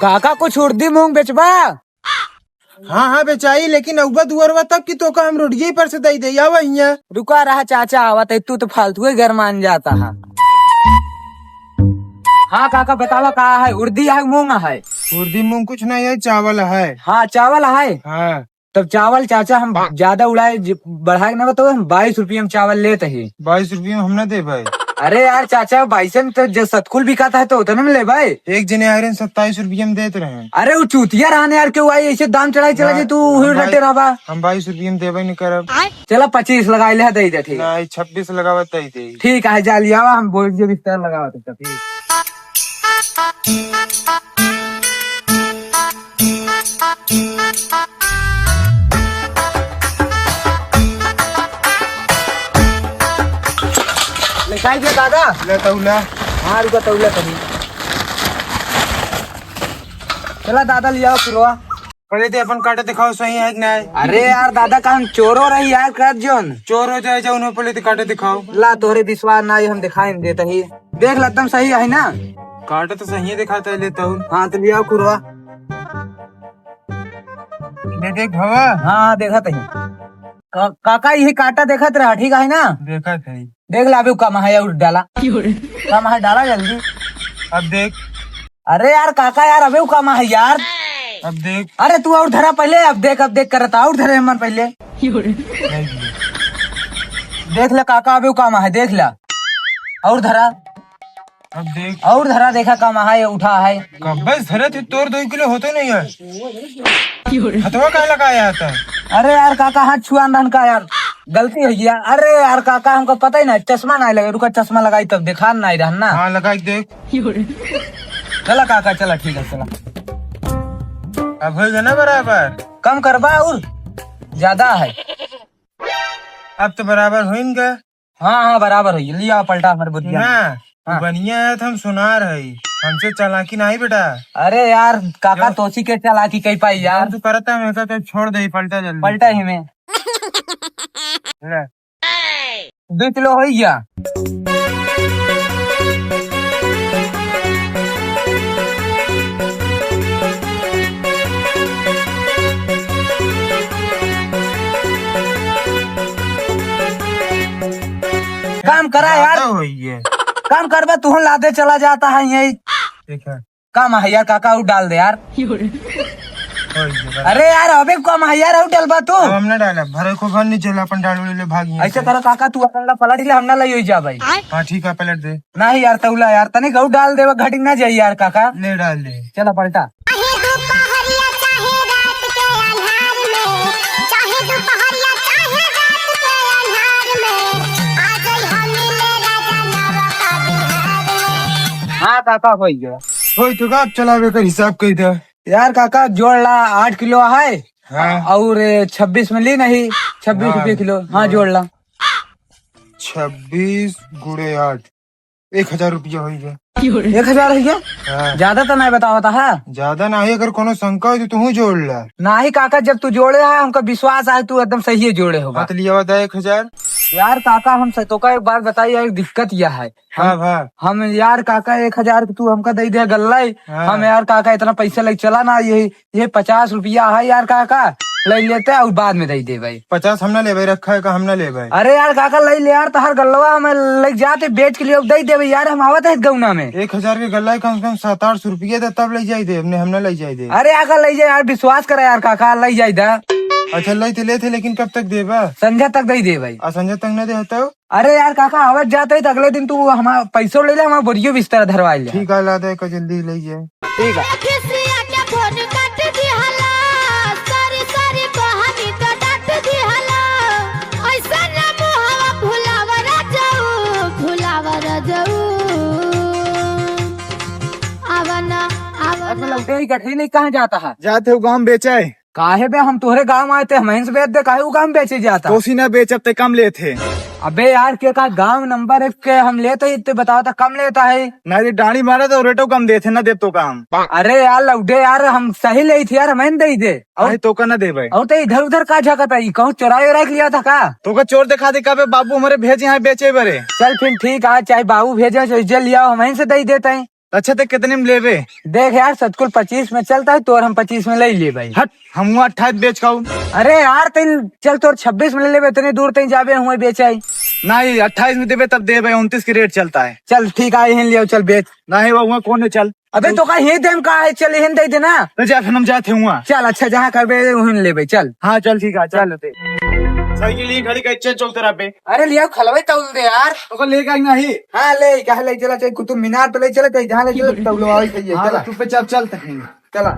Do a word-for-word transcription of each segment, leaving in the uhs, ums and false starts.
काका, कुछ उड़दी मूंग बेचबा? हाँ, हाँ, बेचाई, लेकिन अउबा दुअरवा तब कि तोका हम रोडिये पर से दई दे, आवा हियाँ। रुका रहा चाचा, आवत है, तू तो फालतू ही गरमान जाता है। हाँ काका, बतावा का है, उड़दी है, मूंग है? उड़दी मूंग कुछ नहीं है, चावल है। हाँ, चावल है। हाँ। तब चावल चाचा हम ज्यादा उड़ाए, ज-, बढ़ाए के ना बताओ, हम बाईस रुपये में चावल लेत ही। बाईस रुपये में हम ना देबे। अरे यार चाचा, बाईस में तो जो सतकुल बिकाता है तो उतने में लेबे। एक जने आयरन सत्ताईस रुपये में देत रहे। अरे वो चूतिया रहने यार, क्यों आई ऐसे दाम चढ़ाई चला ना, जे तू हम हुई बाई-, रटे रहबा। हम बाईस रुपये में देबे नहीं करब। चला पच्चीस लगाई ले, दे दे, ठीक। नहीं, छब्बीस लगावा, दे दे। ठीक है, जा लियावा, हम बोल के बिस्तर लगावा तब। ठीक। निकाल दे दादा। ले तौला। हाँ, रुका, तौला तनी। चला दादा, लियावा पुरवा। पहले तो अपन काटे दिखाओ, सही है कि नहीं? अरे यार दादा, का हम चोरो रही यार, कर जोन। चोर हो चाहे जाओ, उन्हें पहले तो काटे दिखाओ। ला, तोहरे विश्वास ना है, हम दिखाई देते ही। देख ला, एकदम सही है ना? काटे तो सही है, दिखाता है, लेता हूँ। हाँ, तो लियाओ कुरवा। ले देख भवा। हाँ, हाँ, देखत ही। का-, काका, यही काटा देखत रहा, ठीक है ना? देखत है। देख ला, अबे कम है, और डाला। कम है, डाला जल्दी। अब देख। अरे यार काका यार, अबे कम है यार। अब देख। अरे तू और धरा पहले, अब देख, अब देख करता, और धरे हमन पहले। नहीं दिए। देख ले काका, अबे कम है, देख ला। और धरा। अब देख। और धरा, देखा कम है, उठा है। कब्बे से धरे थे, तोर दो किलो होते नहीं है। हथवा काहे लगाया था? अरे यार काका, हाथ छुआन रहन का यार, गलती हो गया। अरे यार काका, हमको पता ही ना, चश्मा नहीं लगे, रुका, चश्मा लगाई तब देखा नहीं रहन ना। हाँ, लगाई देख। चला काका, चला, ठीक है, चला। अब हो गया ना बराबर? कम करबा और ज्यादा है। अब तो बराबर होइन गा। हाँ, हाँ, बराबर होइ गया। लिया पलटा हमारे बुधिया। ना, हाँ। बढ़िया है तो हम सुनार है, हमसे चालाकी नहीं बेटा। अरे यार, काका, जो तोसी के चालाकी कई पाई यार। जो तू करता है, मैं तो छोड़ दे, पलटा जल्दी। पलटा ही में। ले। दो किलो होइ गया। काम करा यार। ज्यादा होइ गया। काम करबे, तू लादे चला जाता है यही। ठीक है। कम है यार, काका, और डाल दे यार। होइ गया। अरे यार, अबे कम है यार, और डलबा तू। अब हम ना डाला, भरे को भर नहीं चला, अपन डाल उड़े ले भाग यहाँ ऐसे से। करो काका, तू अपन ला पलट ले, हम ना लई जा भाई। हाँ, ठीक है, पलट दे। नहीं यार, तौला यार, तनिक और डाल देवा, घटी ना जाई यार काका। ले डाल दे। चला पलटा। चाहे दोपहरिया, चाहे रात के अन्हार में, चाहे दोपहरिया, चाहे रात के अन्हार में, आ जाई हम मिले राजा नवा का बिहार में। हाँ काका, होइ गया। होइ तो का, अब चला, अब एकर हिसाब कई दे। यार काका, जोड़ ला, आठ किलो है। हाँ। और छब्बीस में ली नहीं, छब्बीस हाँ, रुपये किलो। हाँ, हाँ। जोड़ ला। छब्बीस गुणे आठ, एक हजार रुपया होइ गया। एक हजार होइ गया? हाँ। ज्यादा तो नहीं बतावता है। ज्यादा नहीं, अगर कोनो शंका हो तो तू जोड़ ला। नहीं काका, जब तू जोड़े है, हमका विश्वास है, तू एकदम सही जोड़े होगा। हाँ, तो लिया हुआ था एक हजार। यार काका, हम से-, तोका एक बात बताई, एक दिक्कत यह है। हाँ, हम, हाँ। हम यार काका, एक हजार के तू हमका दे दे गल्ला ही। हाँ। हम यार काका, इतना पैसा ले चला ना, यही, ये पचास रुपया है यार काका, ले लेते और बाद में दे दे भाई। पचास हम ना लेबे, रखा है का हम ना लेबे। अरे यार काका, ले ले यार, तहार गल्लवा हम ले जाते बेच के लिए दे देबे यार, हम आवत है गौना में। एक हजार के गल्ला है, कम से कम सात आठ सौ रुपया दे, तब ले जाई दे, हमने हम ना ले जाई दे। अरे काका, ले जाए यार, विश्वास करा यार काका, ले जाई दा। अच्छा, ले तो लेते, लेकिन कब तक देबा? संझा तक दे दे भाई। आ संझा तक ना दे तो? अरे यार काका, आवत जात है तो अगले दिन तू हमारा पैसो ले ले, हमारा बोरियो बिस्तर धरवा ले। ठीक है, ला दे, का जल्दी ले जाए। ठीक है। खिसिया के फोन काट दिहला, सॉरी, सॉरी, कहनी तो डांट दिहला। ऐसा ना मुहवा फुलावा राजाऊ, फुलावा राजाऊ। आवा ना, आवा अब ना। लौटे ही गठरी नहीं, कहाँ जाता है? जाते हो गाँव बेचे। काहे बे, हम तोहरे गाँव आए थे, हम से बेच दे, काहे वो गाँव बेचे जाता? तोसी ना बेचब ते कम लेत है। अबे यार, के का गाँव नंबर एक के हम लेते ही, इतने बताओ तो कम लेता है। ना रे, डांडी मारा तो रेटो कम देत है, ना देब तो काम। अरे यार लौटे यार, हम सही लेत ही यार, हम दे दे। और नहीं तो का ना देबे। और तो इधर उधर का झकत है, कहूँ चोराई ओराई के लिया था का? तो का चोर दिखा दे, का बे बाबू हमारे भेजे हैं बेचे बरे। चल फिर ठीक है, चाहे बाबू भेजे, चाहे जे लिया, हम से दे देते हैं। अच्छा, ते कितने में लेबे? देख यार, सतकुल पच्चीस में चलता है, तोर हम पच्चीस में ले लेबे। हट, हम हुआ अट्ठाईस बेच का हूँ। अरे यार, तैं चल, तोर छब्बीस में ले लेबे, इतने दूर तैं जाबे, हुआ बेचाई। नहीं, अट्ठाईस में देबे तब देबे, उनतीस की रेट चलता है। चल ठीक है, यहीं ले आओ, चल बेच। नहीं, वो हुआ कौन है, चल। अबे तो का यहीं देम का है, चल यहीं दे देना। तो जा, फिर हम जाते हुआ। चल अच्छा, जहाँ करबे वहीं लेबे, चल। हाँ चल ठीक है, चल। चल। साइकिल ये घड़ी का exchange चलते रह बे। अरे लिया खलवे तौल दे यार। ओको ले का नहीं? हाँ ले, कहे ले चला, चाहे कुतुब मीनार पे ले चला, चाहे जहाँ ले चला, तौल वाली सही है। हाँ, चला। चुप्पे चाप चल तक नहीं। चला।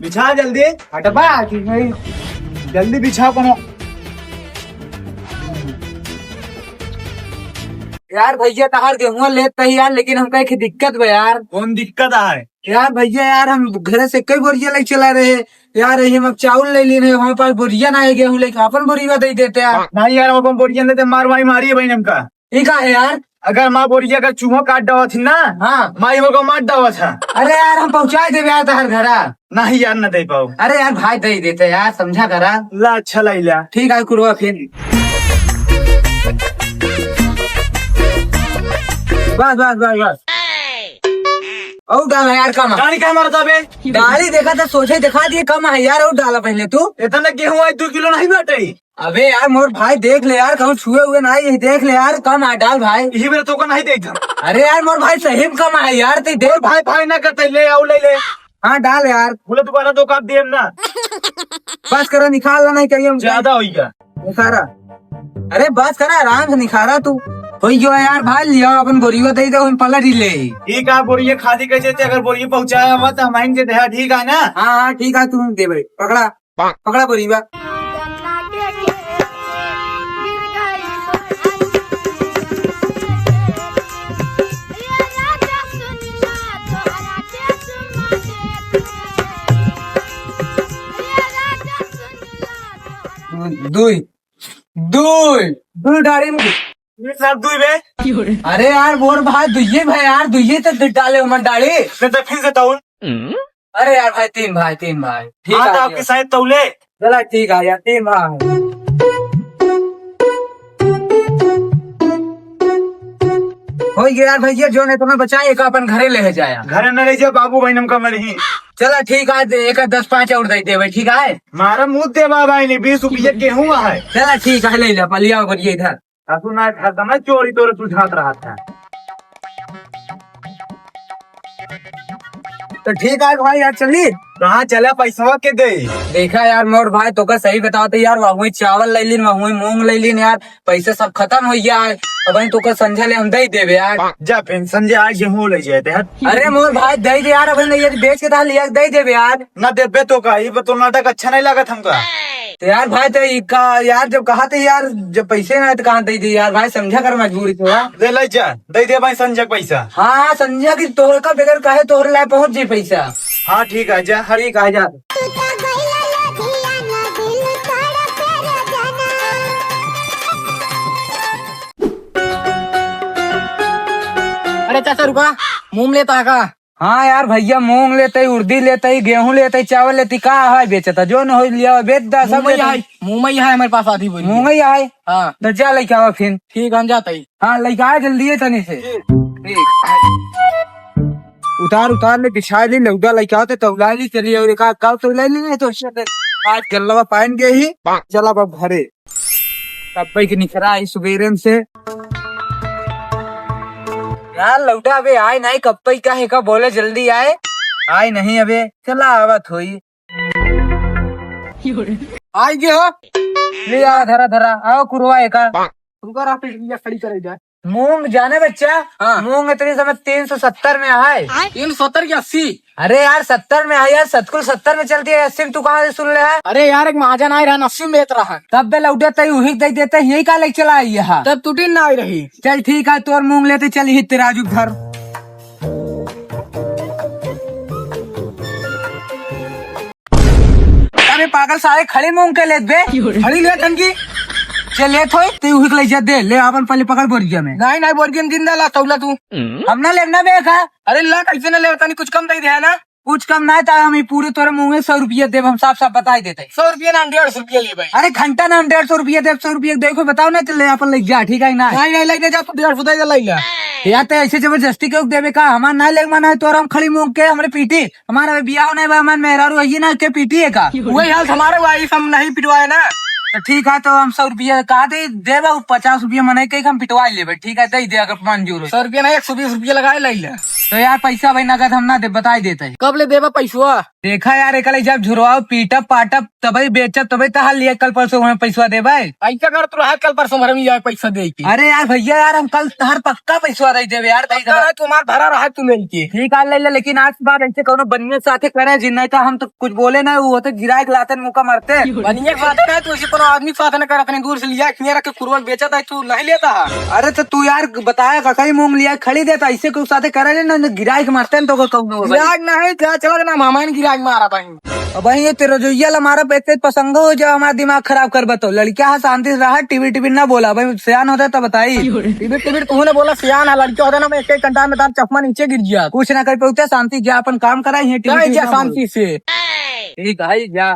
बिछा जल्दी। हटबा कि नहीं? जल्दी बिछा कोनो। यार भैया, तहार गेहुआ लेत तही यार, लेकिन हमका एक दिक्कत बा यार। कौन दिक्कत आए? यार भैया यार, हम घरे से कई बोरिया ले चला रहे यार, यही हम अब चाउर ले ली रहे, हमारे पास बोरिया ना है, गेहूं लेके अपन बोरिया दे देते यार। नहीं यार, हम अपन बोरिया लेते, मार माई मारी है भाई हमका। ई का है यार? अगर माँ बोरिया का चूहा काट डावत ही ना, हाँ। माई हमका मार डावत है। अरे यार, हम पहुँचा देबे यार तहर घरा। नहीं यार, न दे पाओ। अरे यार भाई, दे देते यार, समझा करा। ला, अच्छा ला, ला। ठीक है, कुरवा फिर। बस, बस, बस, बस। और डाल यार, कम है। गाड़ी का मारता बे? गाड़ी देखा तो सोचे दिखा दिए, कम है यार, और डाला पहले तू। इतना गेहूं आज दो किलो नहीं बाटे। अबे यार मोर भाई देख ले यार, कहूँ छुए हुए ना, ये देख ले यार, कम आ डाल भाई। यही बेर तोका नहीं देख। अरे यार मोर भाई सही में कम आ यार, तू देख। मोर भाई भाई ना करते, ले आओ ले ले। हाँ डाल यार। बोले दोबारा तो काट दिए ना। बस करा, निकाल ला, नहीं कहिए हम ज्यादा होइगा। निखारा। अरे बस करा, आराम से निखारा तू। होई गयो यार भाई, लिया अपन बोरियो दे दे, हम पलट ही ले। ठीक है, बोरिये खाली कैसे थे, अगर बोरिये पहुँचाया हुआ तो हम आएंगे देहा, ठीक है ना? हाँ हाँ ठीक है, तू दे भाई, पकड़ा। पकड़ा बोरिया। दुई, दुई, दुई डाली में। ये साहब दुई बे। अरे यार, मोर भाई दुइये भाई यार, दुइये तो डाले हमन डाली। नहीं तो फिर से तौल। अरे यार भाई, तीन भाई, तीन भाई। ठीक हाँ, है, तो आपकी शायद तौले। चला, ठीक है यार, तीन भाई। हो गया यार भैया, जो नहीं तो मैं बचाए, एक अपन घरे ले जाया। घरे न ले जा बाबू भाई, नमका मरही। चला, ठीक है, दे, एक दस पाँच और दे देवे, ठीक है? मारा मुँह दे बाबा, नहीं बीस रुपये गेहूँ है। चला, ठीक है, ले ले, पलिया बढ़िया इधर। सासू ना खाता, मैं चोरी तोरे सुझात रहा था। तो ठीक है भाई, यार चली। कहाँ चला, पैसवा के दे? देखा यार मोर भाई, तोका सही बतावत यार, वहुई चावल ले लीन, वहुई मूंग ले लीन यार, पैसा सब खतम हो गया है। अब तोका संझा ले हम दे देबे यार। जा पेंशन जे आज गेहूं ले जाते हैं। अरे मोर भाई दे दे यार, अब ये बेच के ताल लिया दे देबे यार। ना देबे तो का, ये तो नाटक अच्छा नहीं लागत हमका। तो यार भाई, तो ई का यार, जब कहा थे यार, जब पैसे ना आए तो कहाँ दे दी यार भाई, समझा कर मजबूरी तो है। दे ले जा, दे दे भाई संजय के पैसा। हाँ, हाँ, संजय की तोहर का बगैर कहे तोहरे लाए पहुँच जाई पैसा। हाँ, ठीक है, जा, हर ठीक है, जा। अरे चाचा रुका, मूंग लेता है का? हाँ यार भैया, मूंग लेते ही, उर्दी लेते ही, गेहूं लेते ही, चावल लेते ही, का है बेचता? जो न हो लिया, बेच दा, सब मूंगई लेते ही। है, मूंगई है हमारे पास आधी बोरी। मूंगई है? हाँ। तो जा लेके आवा फिर। ठीक है, हम जाते ही। हाँ, लेके आया जल्दी है तनी से। ठीक। ठीक। उतार, उतार ले, बिछा ली, लौटा लेके आते, तौला ली, चलिए, और एक आध काल तौला ली, नहीं तो उससे आज गल्लवा पाइन गए ही, चला अब घरे। कब की निकरा आई सुबेरन से। यार लौटा अबे आए नहीं, कब का है का बोले जल्दी आए, आए नहीं अबे, चला आवत होई। आई गए हो, ले आ धरा धरा, आओ कुरवा एका। रुका रहा, फिर ये खड़ी करे जाए। मूंग जाने बच्चा, हाँ। मूंग इतनी समय तीन सौ सत्तर में है। तीन सौ सत्तर की अस्सी? अरे यार, सत्तर में है यार, सतकुल सत्तर में चलती है, अस्सी में तू कहाँ से सुन ले है? अरे यार, एक महाजन आए रहा, अस्सी में बेच रहा है। तब बे लौटे तई उही दे देते, यही का ले चला आई है। तब टूटी ना आई रही। चल ठीक है, तोर मूंग लेते चल ही तेरा राजू घर। अरे पागल सारे, खड़ी मूंग के लेत बे? खड़ी लेत हन की? जे लेत होई, ते उही के ले जा दे। ले, आपन पहले पकड़ बोरिया में। नहीं, नहीं, बोरिया में जिंदा ला, तौला तू। हम ना लेब ना बे का? अरे ला, कैसे ना लेब, तनी कुछ कम दे दे, है ना? कुछ कम ना, तो हम ई पूरे तोरे मुँह में सौ रुपया देब, हम साफ साफ बताई देते। सौ रुपया ना, हम डेढ़ सौ रुपया लेबे। अरे घंटा ना, हम डेढ़ सौ रुपया देब, सौ रुपया देखो, बताओ ना, चले अपन ले जा, ठीक है ना? नहीं, नहीं, लेके जा, तू डेढ़ सौ दे दे, ले ले। यार, ते ऐसे जबरदस्ती क्यों देबे का? हमार ना लेग माना है तोरा, हम खड़ी मुँह के हमरे पीटी, हमारा बियाह नहीं बा, हमार मेहरारू है ना, के पीटी है का? वही हाल हमारा हुआ, इस हम नहीं पिटवाए ना। तो ठीक है, तो हम सौ रुपया कहा दे देबा, पचास रुपया मने के हम पिटवा लेबे, ठीक है, दे दे अगर मंजूर हो। सौ रुपया ना, एक सौ बीस रुपया लगाए ले ले। तो यार, पैसा भाई नगद हम ना दे, बताई देते हैं। कब ले देबा पैसवा? देखा यार, एकले जब झुरवाओ, पीटब पाटब, तबे बेचब, तबे तहार लिए कल परसों में पैसवा देबे। ऐसा कर, तू हाथ कल परसों भर में जाए पैसा दे के। अरे यार भैया, यार हम कल तहार पक्का पैसवा दे देबे यार, दे पक्का देबे। है, तुम्हार भरा रहा तू नहीं के। ठीक है, ले ले, लेकिन आज के बाद ऐसे कोनो बनिया साथे करे जी, नहीं तो हम तो कुछ बोले ना, वो होते गिराए के लाते मुका मरते। बनिया के साथ ना, तू ऐसे कोनो आदमी के साथ ना कर, अपने दूर से लिया, खिया रख के कुरवन बेचत है, तू नहीं लेता है। अरे तो तू यार बताया का कहीं मूंग लिया खड़ी देता, ऐसे कोई साथे करे ना, ना गिराए के मरते हैं तो को कहूँ गिराए नहीं, जा चला ना, मामा ने गिराए मारा भाई। अब भाई ये तेरा जो ये हमारा पे इतने पसंद हो जाओ, हमारा दिमाग खराब कर बताओ। लड़कियां हाँ शांति से रहा, टीवी टीवी ना बोला, भाई सियान होता है तो बताई। टीवी टीवी तू ने बोला सियान है, लड़कियां होता ना, मैं एक एक घंटा में तार चश्मा नीचे गिर गया। कुछ ना कर पाते, शांति जा अपन काम करा, ये टीवी जा, टीवी जा ना बोल। शांति से। ठीक है, जा।